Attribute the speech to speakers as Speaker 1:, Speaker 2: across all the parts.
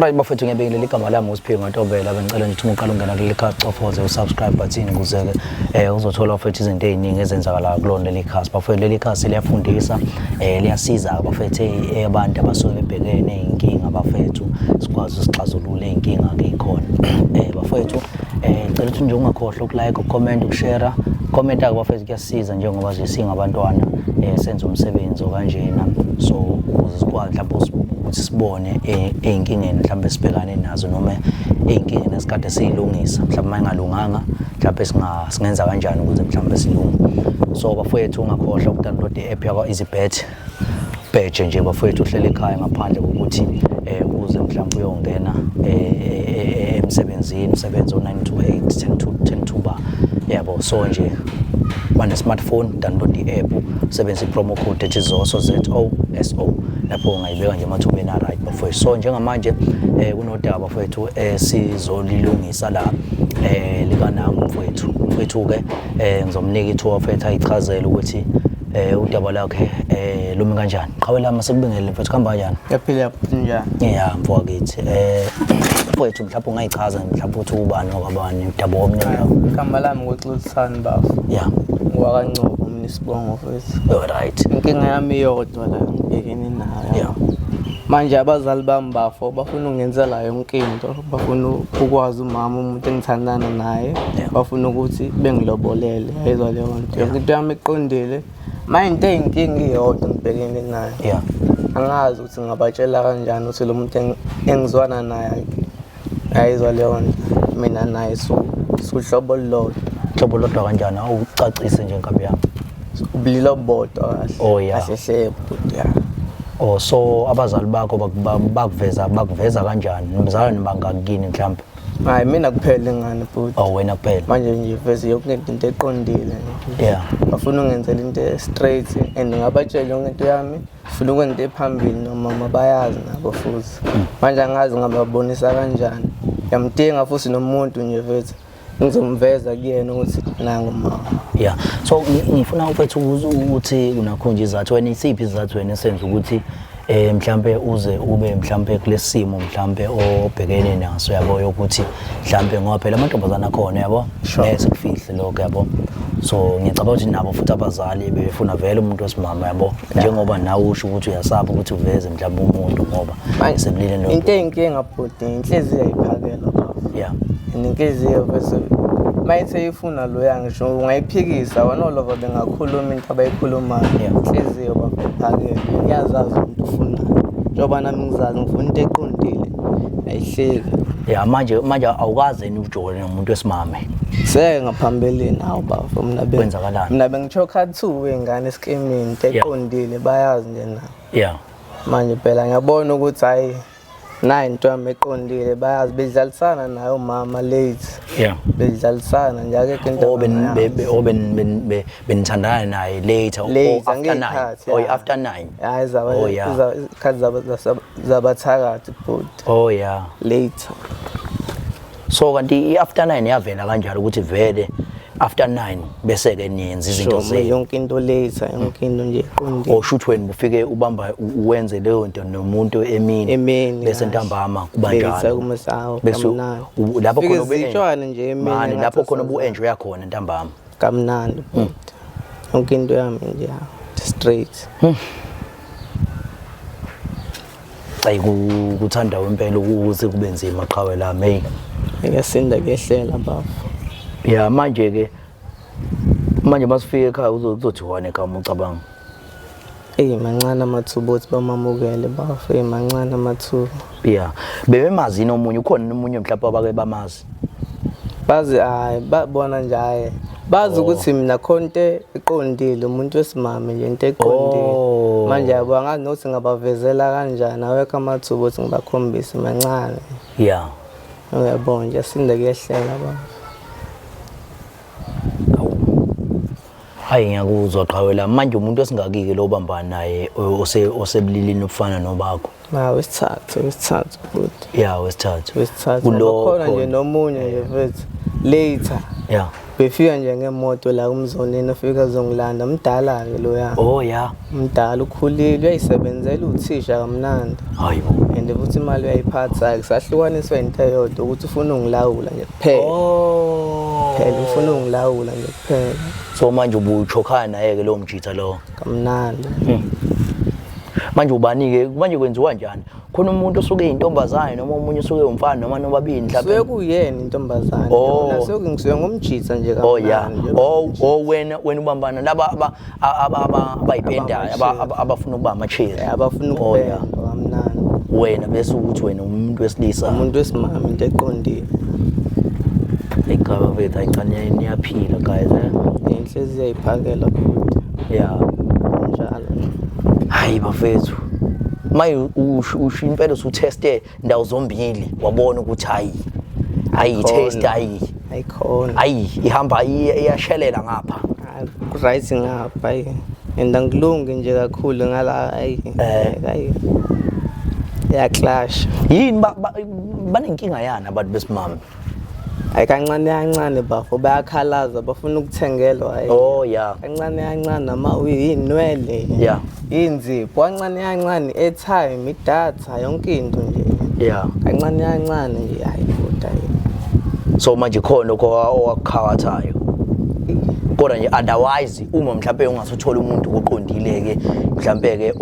Speaker 1: Alright bafethu, ngiyabingelela. Igama lami uSiphiwe Matobela. Bengicela nje ukuthi uma uqala ungena kuleli khasi, cofoze usubscribe button ukuze-ke uzothola bafethu izinto ey'ningi ezenzakalayo kulona leli khasi. Bafethu, leli khasi liyafundisa, liyasiza bafethu abantu abasuke bebhekene ney'nkinga bafethu, sikwazi usixazulula iy'nkinga-ke ey'khona. Bafethu, ngicela ukuthi nje ungakhohlwa ukulike, ukucomment, ukushare. Comment-ke bafethu, kuyasiza njengoba nje singabantwana senza umsebenzi okanjena, so ukuze sikwazi mhlawumbe ukuthi sibone ey'nkingeni mhlawumbe sibhekane nazo noma ey'nkingeni esikade siyilungisa, mhlawumbe uma ingalunganga, mhlawumbe singenza kanjani ukuze mhlawumbe silunge. So bafowethu, ungakhohlwa ukudownload i-app yakwa-EasyBet, bheje nje bafowethu, uhlele ekhaya ngaphandle kokuthi uze mhlawumbe uyongena emsebenzini, usebenze o-9 to 8, 10 to 10 to ba, yabo. So nje bane-smartphone, download i-app, usebenzise i-promo code ethi ZOSO, ZOSO. Lapho ungayibeka nje emathubeni a-right bafowethu. So njengamanje kunodaba bafowethu esizolilungisa la likanami mfowethu. Mfowethu-ke, ngizomnika ithuba bafowethu ayichazele ukuthi udaba lakhe lumi kanjani. Qhawe lami, sekubingelele mfowethu, kuhamba kanjani?
Speaker 2: Yaphila, njani?
Speaker 1: Ya mfowethu, mfowethu, mhlawumbe ungayichaza mhlawumbe ukuthi ubani wakabani, udaba womnye lo?
Speaker 2: Igama lami nguXolisani bafo. NgowakaNgcobo mina isibongo futhi.
Speaker 1: Alright.
Speaker 2: Inkinga yami iyodwa la ngibhekene nayo. Manje abazali bami bafo bafuna ukungenzela yonke into, bafuna ukwazi umama umuntu engithandana naye, bafuna ukuthi bengilobolele, yayizwa leyo nto. Yonke into yami iqondile. Manje into eyinkinga iyodwa ngibhekene nayo. Angazi ukuthi ngingabatshela kanjani ukuthi lo muntu engizwana naye, ayizwa leyo nto, mina naye suhlobo olulodwa.
Speaker 1: Hlobo lodwa kanjani? Awucacise nje nkabi yami.
Speaker 2: Ubulili obubodwa kahle.
Speaker 1: Oh, yeah.
Speaker 2: Kahle hle bhuti, ya.
Speaker 1: Oh, so abazali bakho bakuveza kanjani? Nimzala nibangaki mhlawumbe?
Speaker 2: Hayi, mina kuphela ingane bhuti.
Speaker 1: Oh, wena kuphela.
Speaker 2: Manje nje vese yonke into eqondile nje. Bafuna ungenzela into straight and ngabatshela yonke into yami, funa ukwenza into ephambili nomama bayazi nabo futhi. Manje angazi ngababonisa kanjani. Ngiyamdinga futhi nomuntu nje mfethu ngizomveza kuyena ukuthi nangu mama.
Speaker 1: Yeah. So ngifuna mfethu ukuthi unakho nje izathu, wena isiphi isizathu wena esenza ukuthi mhlambe uze ube mhlambe kulesimo mhlambe obhekene naso, yabo, yokuthi mhlambe ngoba phela amantombazana akhona, yabo, ngeke sikufihle lokho, yabo. So ngiyacabanga ukuthi nabo futhi abazali bebefuna vele umuntu wesimama, yabo, njengoba nawe usho ukuthi uyasaba ukuthi uveze mhlawumbe umuntu ngoba sebulile lo.
Speaker 2: Into eyinkinga bhuti, inhliziyo ayiphakela baba. And inhliziyo bese mayithe ifuna loya, ngisho ungayiphikisa wena olova bengakhuluma into abayikhulumayo. Inhliziyo baba iphakela, iyazazi umuntu ufunani. Njengoba nami ngizazi ngifuna into eqondile, ayihleki.
Speaker 1: Yeah, manje awukaze yini ujole nomuntu wesimame?
Speaker 2: Seke ngaphambilini, hawu bafo, mina
Speaker 1: Kwenzakalani?
Speaker 2: Mina bengichoka two wey'ngane esikimini, into eqondile bayazi nje nabo. Manje phela ngiyabona ukuthi hayi, nayi into yami eqondile, bayazi bedlalisana naye umama late. Bedlalisana nje, akekho into
Speaker 1: Oh,
Speaker 2: abangayazi.
Speaker 1: Oh, benithandana naye later or
Speaker 2: Later,
Speaker 1: after 9?
Speaker 2: ngey'khathi,
Speaker 1: Oh,
Speaker 2: yeah.
Speaker 1: after 9.
Speaker 2: Hayi,
Speaker 1: Oh, yeah.
Speaker 2: izikhathi zabathakathi bhuti.
Speaker 1: Oh yeah.
Speaker 2: Later.
Speaker 1: So kanti i-after 9 yavela kanjalo ukuthi vele after 9 bese ke niyenza izinto
Speaker 2: Sure,
Speaker 1: zenu?
Speaker 2: yonke into later, yonke into nje iqondile.
Speaker 1: Or shoot wena ufike ubamba uwenze leyo nto nomuntu emini?
Speaker 2: Emini,
Speaker 1: bese
Speaker 2: kahle.
Speaker 1: ntambama kuba
Speaker 2: Later
Speaker 1: njalo.
Speaker 2: kumasawo,
Speaker 1: Bese
Speaker 2: kamnandi.
Speaker 1: lapho
Speaker 2: Fike
Speaker 1: khona ube
Speaker 2: zitshwane nje emini,
Speaker 1: Mani,
Speaker 2: ngathi
Speaker 1: lapho khona
Speaker 2: asazi.
Speaker 1: ubu-enjoya khona ntambama.
Speaker 2: Kamnandi bhuti. Yonke into yami nje ya, straight.
Speaker 1: Ayi, kuthanda impela ukuthi kube nzima, qhawe lami, hey.
Speaker 2: Ngiyasinda kuyehlela bafo.
Speaker 1: Ya, manje ke manje masifika ekhaya uzothiwana ekhaya uma ucabanga?
Speaker 2: Eyi, mancane amathuba ukuthi bamamukele bafo, eyi, mancane amathuba.
Speaker 1: Yeah, bebemazi yini omunye? Ukhona omunye mhlawumbe abake bamazi?
Speaker 2: Bazi, hayi, babona nje, hayi bazi ukuthi mina khona into eqondile, umuntu wesimame nje, into eqondile. Manje yabo angazi nokuthi ngabavezela kanjani, awekho amathuba ukuthi ngibakhombise, mancane. Uyabona nje, asinda kuyehlela baba.
Speaker 1: Hayi, ngiyakuzwa qhawe lami. Manje umuntu esingakike lo obambana naye osebulilini obufana nobakho?
Speaker 2: Ma wesithathu, wesithathu bhuti.
Speaker 1: Ya, wesithathu.
Speaker 2: Wesithathu.
Speaker 1: Kulo
Speaker 2: Khona nje
Speaker 1: khona.
Speaker 2: nomunye nje mfethu later. Befika nje ngemoto la kumzonini, ufika azongilanda, mdala-ke loya.
Speaker 1: Oh yeah.
Speaker 2: Mdala, ukhulile, uyayisebenzela, uthisha kamnandi.
Speaker 1: Hayibo.
Speaker 2: And And futhi imali uyayiphatha kusahlukaniswa into eyodwa ukuthi ufuna ungilawula nje kuphela.
Speaker 1: Oh.
Speaker 2: Phela ufuna ungilawula nje kuphela.
Speaker 1: So manje ubuchokhana naye ke lowo mjitha lowo.
Speaker 2: Kamnandi.
Speaker 1: Manje ubani-ke manje kwenziwa njani? Khona umuntu osuke eyintombazane noma omunye usuke umfana noma nobabili
Speaker 2: Suke
Speaker 1: mhlawumbe.
Speaker 2: kuyena intombazane.
Speaker 1: Oh.
Speaker 2: Mina suke ngisuke ngumjitha nje
Speaker 1: Oh yeah.
Speaker 2: kamnandi.
Speaker 1: Oh oh wena wena ubambana laba aba aba aba abayipendayo abafuna ukuba ama-cherry.
Speaker 2: Abafuna
Speaker 1: Oh, yeah.
Speaker 2: ukupenda kamnandi.
Speaker 1: Wena bese ukuthi wena umuntu wesilisa.
Speaker 2: Umuntu wesimame into eqondile.
Speaker 1: Igaba bethu ayicha niyaphila guys eh.
Speaker 2: Inhliziyo iyayiphakela futhi.
Speaker 1: Yeah.
Speaker 2: Njalo.
Speaker 1: Hayi bafethu. Maye usho impela usutheste ndawo zombili wabona ukuthi hayi. Hayi taste hayi.
Speaker 2: Ayikhona.
Speaker 1: Hayi ihamba iyashelela ngapha.
Speaker 2: Right ngapha hayi. And angilungi nje kakhulu ngala hayi. Hayi. Ya clash.
Speaker 1: Yini banenkinga yani abantu besimame?
Speaker 2: Hayi kancane kancane bafo bayakhalaza bafuna ukuthengelwa hayi.
Speaker 1: Oh yeah.
Speaker 2: Kancane kancane ama uyinwele.
Speaker 1: Yeah.
Speaker 2: Inzipho kancane kancane airtime, idatha yonke into nje.
Speaker 1: Yeah.
Speaker 2: Kancane kancane nje hayi futhi hayi.
Speaker 1: So manje khona lokho owakukhawathayo. Kodwa nje otherwise uma mhlawumbe ungasuthola umuntu oqondile ke mhlawumbe ke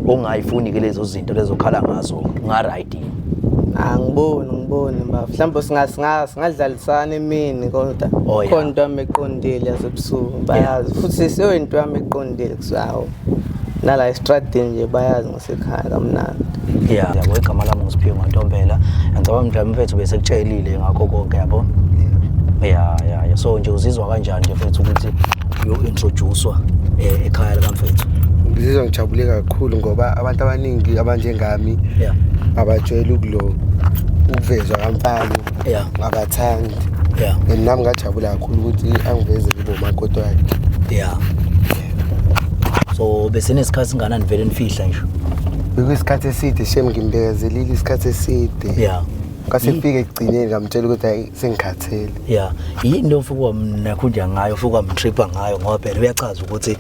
Speaker 1: ongayifuni ke lezo zinto lezo khala ngazo nga right.
Speaker 2: Angiboni baba. Mhlawumbe singadlalisana emini kodwa
Speaker 1: Oh, yeah.
Speaker 2: khona into yami eqondile yasebusuku bayazi futhi seyinto yami eqondile kusawo. Nala estradini nje bayazi ngasekhaya kamnandi.
Speaker 1: Yeah, yabo igama lami nguSiphiwe Ntombela. Ngicabanga mhlawumbe mfethu bese kutshelile ngakho konke yabo. Yeah, yeah, yeah. So nje uzizwa kanjani nje mfethu ukuthi uyo introducewa ekhaya likamfethu?
Speaker 3: Ngizizwa ngijabule kakhulu ngoba abantu abaningi abanjengami
Speaker 1: Yeah.
Speaker 3: abajwayele ukulo ukuvezwa kamfana.
Speaker 1: Yeah.
Speaker 3: Abathandi.
Speaker 1: Yeah.
Speaker 3: And nami ngajabula kakhulu ukuthi angiveze kube umakoti wakhe.
Speaker 1: Yeah. So bese nesikhathi singanani vele nifihla nje.
Speaker 3: Bekuyisikhathi eside shem ngimbekezelile isikhathi eside.
Speaker 1: Yeah.
Speaker 3: Kwase kufike ekugcineni ngamtshela ukuthi hayi sengikhathele.
Speaker 1: Yeah. Yini lo ufika nakhunja ngayo ufika mtripha ngayo ngoba phela uyachaza ukuthi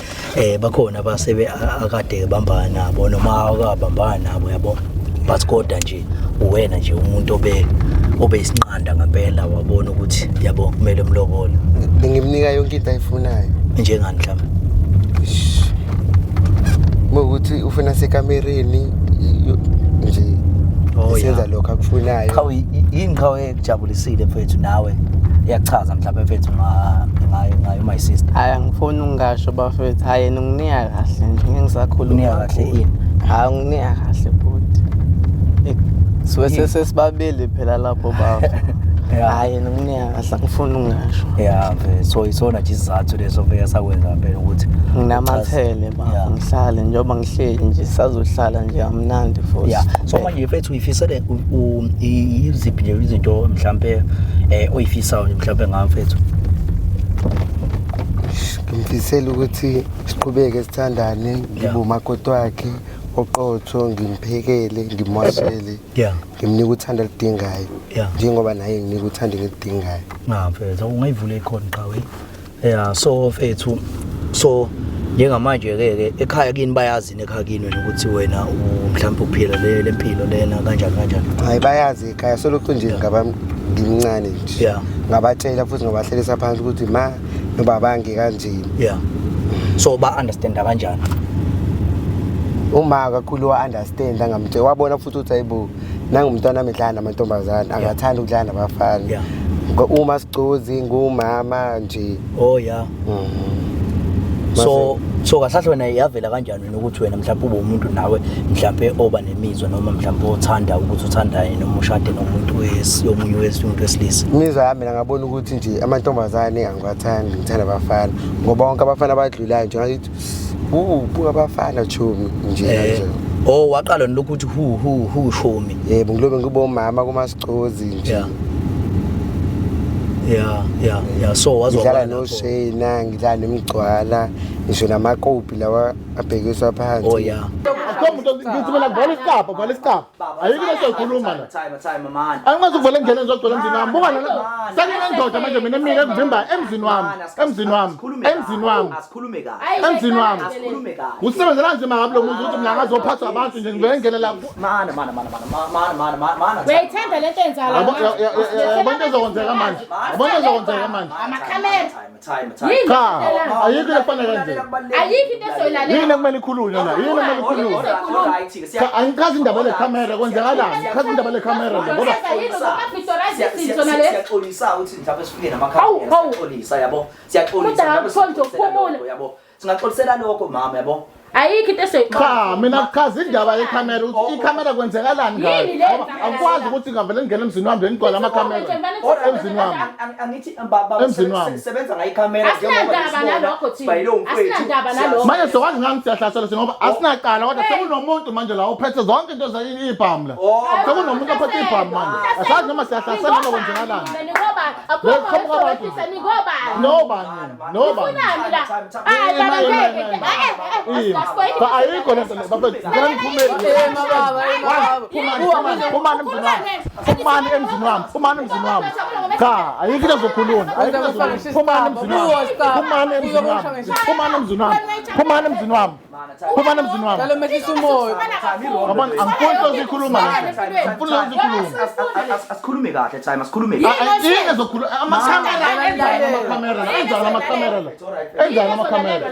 Speaker 1: bakhona abasebe akade bambana nabo noma akabambana nabo yabo. But kodwa nje uwena nje umuntu obe isinqanda ngempela wabona ukuthi yabo kumele umlobole.
Speaker 3: Bengimnika yonke into ayifunayo.
Speaker 1: Njengani mhlawumbe?
Speaker 3: Ukuthi ufuna sekamereni nje.
Speaker 1: Oh,
Speaker 3: Senza
Speaker 1: yeah.
Speaker 3: lokho akufunayo.
Speaker 1: Cha yini cha ekujabulisile mfethu nawe? Iyachaza mhlawumbe mfethu ngayo my sister.
Speaker 2: Hayi angifuni ungasho bafethu. Hayi yena unginika kahle nje ngeke ngisakhuluma.
Speaker 1: Unika kahle ini?
Speaker 2: Hayi unginika kahle bhuti. Suke sesibabili phela lapho bafo. Hayi yena unginika kahle angifuni ungasho.
Speaker 1: Yeah, mfethu. So isona nje isizathu leso mfethu sakwenza phela ukuthi
Speaker 2: nginamathele bafo ngihlale njengoba ngihleli nje sazohlala nje kamnandi futhi.
Speaker 1: Yeah. So manje mfethu uyifisele iziphi nje izinto mhlambe oyifisayo nje mhlambe ngayo mfethu?
Speaker 3: Ngimfisela ukuthi siqhubeke sithandane, ngibe umakoti wakhe oqotho, ngimphekele, ngimwashele.
Speaker 1: Yeah.
Speaker 3: Ngimnika uthando aludingayo.
Speaker 1: Yeah.
Speaker 3: Njengoba naye nginika uthando engiludingayo.
Speaker 1: Ah mfethu ungayivula ikhona qhawe. Yeah, so mfethu so njengamanje ke ekhaya kini bayazi ekhaya kini wena ukuthi wena mhlawumbe uphila le mpilo lena kanjani kanjani?
Speaker 3: Hayi bayazi ekhaya solokhu nje ngaba ngimncane nje.
Speaker 1: Yeah.
Speaker 3: Ngabatshela futhi ngabahlalisa phansi ukuthi ma nobaba ngikanje.
Speaker 1: Yeah. So ba understand kanjani?
Speaker 3: Uma kakhulu wa understand ngamtshela wabona futhi ukuthi hayibo nangumntwana amidlala namantombazana angathanda ukudlala nabafana.
Speaker 1: Yeah.
Speaker 3: Uma sicozi ngumama nje.
Speaker 1: Oh yeah. So kahle wena iyavela kanjani wena ukuthi wena mhlawumbe ube umuntu nawe mhlawumbe oba nemizwa noma mhlawumbe othanda ukuthi uthandane noma ushade nomuntu omunye wesintu wesilisa?
Speaker 3: Imizwa yami mina ngabona ukuthi nje amantombazane angiwathandi, ngithanda abafana ngoba bonke abafana abadlulayo nje ngathi buka abafana chomi nje kanje.
Speaker 1: Oh waqala lokhu ukuthi hu hu hu chomi.
Speaker 3: Yebo ngilobe ngibe umama kumasicozi nje.
Speaker 1: Yeah. Yeah, yeah, yeah. So
Speaker 3: wazwakala noShena, ngidlala nemigcwala, ngisho namakopi lawa abhekiswa phansi.
Speaker 1: Oh yeah.
Speaker 4: Akho muntu, ngithi mina vala isicabha, vala isicabha. Ayikho into esizoyikhuluma la.
Speaker 1: Time, time, man.
Speaker 4: Angikwazi ukuvele ngingene ngizogcwela emzini wami. Buka lana. Sekunendoda manje mina emile ekuvimba emzini wami. Emzini wami. Emzini wami.
Speaker 1: Asikhulume kahle.
Speaker 4: Emzini wami.
Speaker 1: Asikhulume kahle.
Speaker 4: Usebenzela kanzima kabi lo muzi ukuthi mina ngazophathwa abantu nje ngivele ngingene la.
Speaker 1: Mana, mana, mana, mana, mana, mana, mana, mana.
Speaker 5: Uyayithanda lento enzala.
Speaker 4: Yabo into ezokwenzeka manje. Yabo into ezokwenzeka manje.
Speaker 5: Amakhamera.
Speaker 1: Time, time.
Speaker 5: Yini
Speaker 4: Cha,
Speaker 5: lento
Speaker 4: ayikho into efanele kanje.
Speaker 5: Ayikho into esoyilalela.
Speaker 4: Yini ekumele ikhulunywe la? Yini ekumele ikhulunywe? Cha, angikazi indaba le camera kwenzakalani? Ngikazi indaba le camera le ngoba
Speaker 1: Siyaxolisa ukuthi mhlawumbe sifike namakhamera, siyaxolisa yabo, siyaxolisa
Speaker 5: Kodwa
Speaker 1: mhlawumbe
Speaker 5: akutholi nje
Speaker 1: singaxolisela
Speaker 5: ukuphumula.
Speaker 1: lokho, yabo, singaxolisela lokho mama, yabo.
Speaker 5: Ayikho into esoyixa.
Speaker 4: Cha, mina kuchaza indaba yekhamera ukuthi ikhamera kwenzekalani ngayo.
Speaker 5: Yini le
Speaker 4: Ngoba
Speaker 5: enzakalayo?
Speaker 4: angikwazi ukuthi ngavele ngingene emzini wami nje ngigcwale amakhamera. Emzini wami.
Speaker 1: Angithi baba
Speaker 4: Emzini wami.
Speaker 1: sebenza ngayikhamera.
Speaker 5: Asinandaba nalokho thina. Asinandaba nalokho.
Speaker 4: Manje sokwazi ngani siyahlaselwa thina ngoba asinacala kodwa sekunomuntu manje la ophethe zonke into ibhamu la. Sekunomuntu ophethe ibhamu manje. Asazi noma siyahlaselwa noma kwenzekalani.
Speaker 5: Ningobani? Akukho
Speaker 4: Qhamuka abantu.
Speaker 5: ningobani?
Speaker 4: Nobani yena, nobani.
Speaker 5: Ufunani la? Hayi baba ngeke.
Speaker 4: Ima. Cha, ayikho lento le bafethu. Ngicela niphume.
Speaker 2: Eh mababa, eh mababa.
Speaker 4: Phumani, phumani, phumani emzini wami. Phumani emzini wami. Phumani emzini wami. Cha, ayikho into ezokhulunywa. Ayikho into ezokhulunywa. Phumani emzini wami. Phumani emzini wami. Phumani emzini wami. Phumani emzini wami. Phumani emzini wami.
Speaker 2: Cela umehlise umoya.
Speaker 4: Yabona, angifuni into ezoyikhuluma la. Angifuni into ezoyikhuluma.
Speaker 1: Asikhulume kahle, time, asikhulume kahle.
Speaker 4: Yini ezokhuluma? Amakhamera enzani amakhamera la? Enzani amakhamera la? Enzani amakhamera?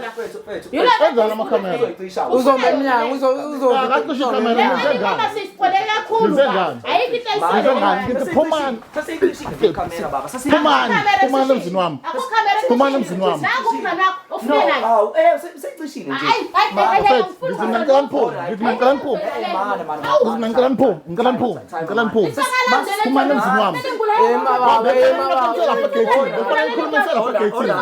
Speaker 4: Enzani amakhamera?
Speaker 2: Uzoma emnyango, uzo uzo.
Speaker 4: Akacishe ikhamera ngize ngani?
Speaker 5: Sisithole kakhulu.
Speaker 4: Ngize ngani?
Speaker 5: Ayikho into
Speaker 4: Ngize ngani? Ngithi phumani.
Speaker 1: Sesiyicishile ikhamera baba.
Speaker 4: Phumani. Phumani emzini wami. Phumani emzini wami.
Speaker 5: Nangu umngane wakho
Speaker 1: No,
Speaker 5: ufike naye.
Speaker 1: awu, seyicishile nje.
Speaker 5: Hayi, hayi, hayi, hayi,
Speaker 4: Bafethu, ngithi mina ngicela niphume. Ngithi mina ngicela niphume.
Speaker 1: Mana, mana,
Speaker 4: Ngithi mina ngicela niphume. Ngicela niphume. Ngicela niphume. Phumani emzini wami.
Speaker 2: Eh mababa, eh mababa.
Speaker 4: Bekufanele lapha egeyithini. Bekufanele nikhulumisele lapha egeyithini.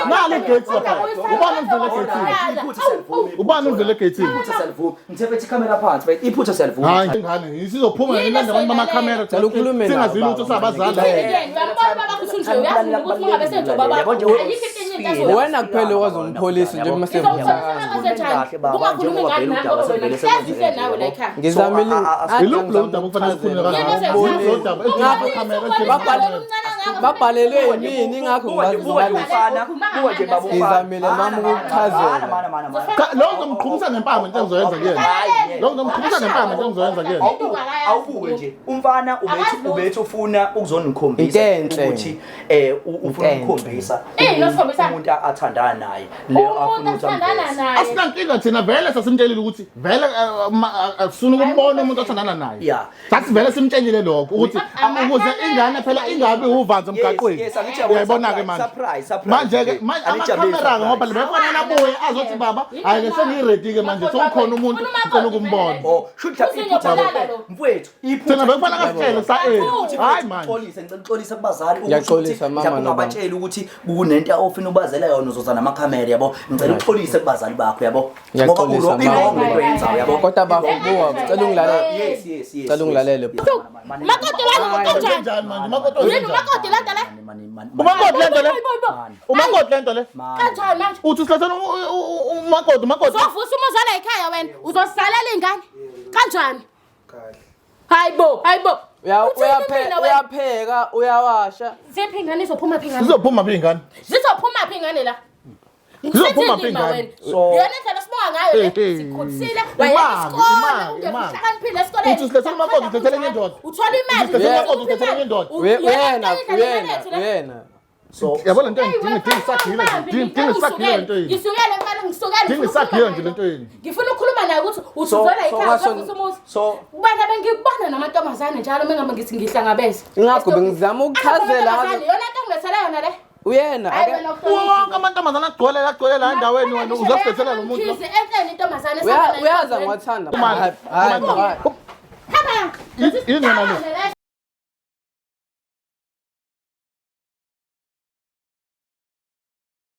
Speaker 4: Nali igate lapha. Ubani omvele egeyithini? Ubani omvele egeyithini?
Speaker 1: Iphutha siyalivuma. Ngithe bethi ikhamera phansi, but iphutha siyalivuma.
Speaker 4: Hayi ingane, isizophuma nilanda abantu bamakhamera.
Speaker 2: Cela ukhulume nabo,
Speaker 4: Singazi lutho
Speaker 2: baba.
Speaker 4: sabazali.
Speaker 5: Uyambona baba ukuthi unje uyazi ukuthi ungabe senjoba baba. Ayikho into enye into azoyenza.
Speaker 2: Wena kuphela okwazi umpholisa nje uma
Speaker 5: Ngizokutholisela kanjani? Ungakhulumi ngani nami ngoba wena ngihlezi nawe la ekhaya.
Speaker 2: Ngizamile.
Speaker 4: Iluphi lo daba okufanele sikhulume kangaka? Iluphi lo daba? Edinga amakhamera, edinga amakhamera.
Speaker 2: Babhalelwe yimini ingakho ngibazibalisa. Ngizamile mama ukukuchazela.
Speaker 4: Cha, lo ngizomqhumisa ngempama into engizoyenza kuyena. Lo ngizomqhumisa ngempama into engizoyenza kuyena.
Speaker 1: Awubuke nje umfana ubethi ufuna ukuzonikhombisa
Speaker 2: Into enhle.
Speaker 1: ukuthi ufuna
Speaker 2: Into enhle.
Speaker 1: ukukhombisa
Speaker 5: Eh, nosikhombisa.
Speaker 1: umuntu athandana naye le
Speaker 5: Umuntu
Speaker 1: afuna ukuthi
Speaker 5: athandana
Speaker 1: amveze.
Speaker 5: naye.
Speaker 4: Asinankinga thina vele sasimtshelile ukuthi vele asifuni ukumbona umuntu othandana naye.
Speaker 1: Yeah.
Speaker 4: Sasivele simtshelile lokho ukuthi ukuze ingane phela ingabi uvanzi emgaqweni.
Speaker 1: Yes, yes, angithi yabo,
Speaker 4: Uyayibona ke
Speaker 1: surprise,
Speaker 4: manje.
Speaker 1: surprise, surprise
Speaker 4: Manje ke
Speaker 1: nje.
Speaker 4: manje
Speaker 1: Anijabulise,
Speaker 4: amakhamera ke ngoba
Speaker 1: surprise.
Speaker 4: befanele abuye azothi baba hayi ke sengiready ke manje sekukhona umuntu ngicela ukumbona.
Speaker 1: Oh, shuthi mhlawumbe iphutha
Speaker 5: Uzonyobulala lo.
Speaker 1: mfowethu, iphutha.
Speaker 4: Thina bekufanele kasitshele sa-early. Hayi manje.
Speaker 1: Xolisa, ngicela uxolise kubazali ukuthi
Speaker 2: Ngiyaxolisa, mama
Speaker 1: mhlawumbe
Speaker 2: nobaba.
Speaker 1: ungabatsheli ukuthi kunento ofuna ubazela yona uzoza namakhamera yabo. Ngicela uxolise kubazali bakho yabo. Ngoba
Speaker 2: Ngiyaxolisa,
Speaker 1: ulo
Speaker 2: mama.
Speaker 1: i-wrong lento oyenzayo yabo.
Speaker 2: Kodwa bafubuwa, cela ungilalele.
Speaker 1: Yes, yes, yes.
Speaker 2: Cela ungilalele.
Speaker 5: Makoti wami kanjani?
Speaker 4: Kanjani manje umakoti
Speaker 5: Yini
Speaker 4: wenzenjani?
Speaker 5: umakoti lento le?
Speaker 4: Umakoti lento le. Umakoti lento le.
Speaker 5: Kanjani manje?
Speaker 4: Uthi usilethela umakoti umakoti.
Speaker 5: Uzovusa umuzala ekhaya wena. Uzosalela ingane. Kanjani? Hayibo, hayibo. Uthini mina wena?
Speaker 2: Uyapheka, uyawasha.
Speaker 5: Ziphi ingane izophuma phi ingane?
Speaker 4: Sizophuma phi ingane?
Speaker 5: Zizophuma phi ingane la?
Speaker 4: Zizophuma phi
Speaker 5: Sithini ma
Speaker 4: ingane?
Speaker 5: wena? Yona indlela osibonga ngayo le.
Speaker 4: Hey, hey.
Speaker 5: Sikhulisile,
Speaker 4: Imali,
Speaker 5: wayeka isikole,
Speaker 4: imali,
Speaker 5: ungeke
Speaker 4: imali.
Speaker 5: uhlakaniphile esikoleni.
Speaker 4: Uthi usilethela umakoti, usilethela enye indoda.
Speaker 5: Uthola imali.
Speaker 4: Usilethela umakoti, usilethela enye indoda.
Speaker 2: Uyena, uyena, uyena.
Speaker 1: So
Speaker 4: Yabo lento engidinga idinga isagila nje. Idinga isagila lento yini.
Speaker 5: Ngisukele mfana ngisukele.
Speaker 4: Dinga isagila nje lento yini.
Speaker 5: Ngifuna ukukhuluma naye ukuthi
Speaker 1: So-
Speaker 5: usuzola
Speaker 1: so-
Speaker 5: ekhaya
Speaker 2: so-
Speaker 5: uzovusa umuzi.
Speaker 1: so
Speaker 5: Ubana bengikubona namantombazane njalo mengabe ngithi ngihlangabeze.
Speaker 2: Ingakho bengizama ukuchazela
Speaker 5: Amantombazane, Yona nto engilethela yona le.
Speaker 2: Uyena.
Speaker 5: Hayi wena ukuhlonipha.
Speaker 4: Wonke amantombazane agcwele la agcwele la endaweni wena uzosilethela lo muntu. lo.
Speaker 5: Mkhize, enhleni intombazane esafana
Speaker 2: Uyaza
Speaker 5: nentombazane.
Speaker 2: ngiwathanda.
Speaker 4: Phumani,
Speaker 2: Hayi,
Speaker 4: phumani.
Speaker 2: hayi.
Speaker 5: Hamba.
Speaker 4: Yini yona le?